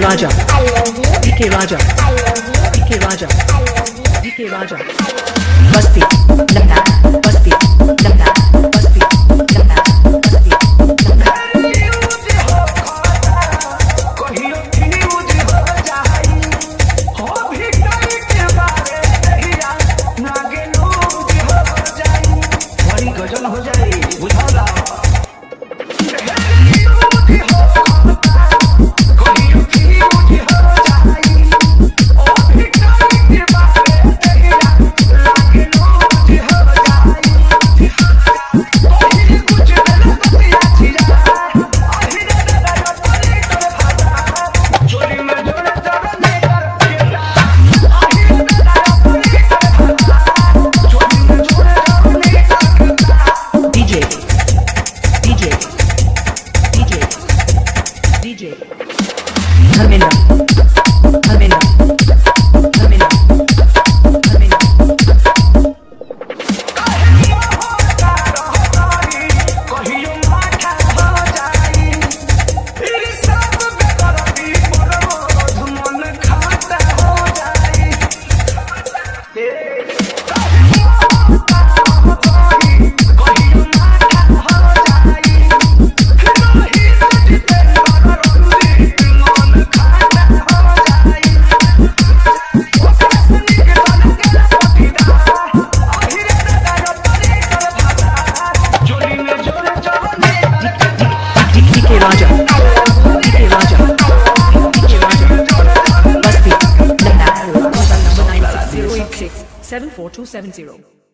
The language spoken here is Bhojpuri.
Raja, I love you. DK Raja, I love you. DK Raja, I love you. DK Raja. Basti, Lucknow, Basti, Lucknow, Basti, Lucknow, Basti, Lucknow. कहियो फ्यूज हो जाई हो भी टाइट बारे दहिया नागे लूज हो जाई बड़ी गजल हो जाई बुझाला कहियो फ्यूज हो जाई ओ भी टाइट बारे दहिया नागे लूज हो जाई कहियो कुछ ना बतिया छिया आहि रे दादा यो तोरे तोरे भाता चोली में जोड़े जोड़े कर केला आहि रे दादा यो तोरे तोरे भाता चोली में जोड़े जोड़े कर केला। DJ, DJ, DJ, DJ. Dharmendra, Dharmendra, Dharmendra, Dharmendra. कहियो माठा हो जाई ई सब बेदर्दी परमोध मन खाता हो जाई कहियो माठा हो जाई रही सजते परमोध मन खाता हो जाई DK Raja, DK Raja, DK Raja. Basti, Lucknow. Mobile number 96086 74270.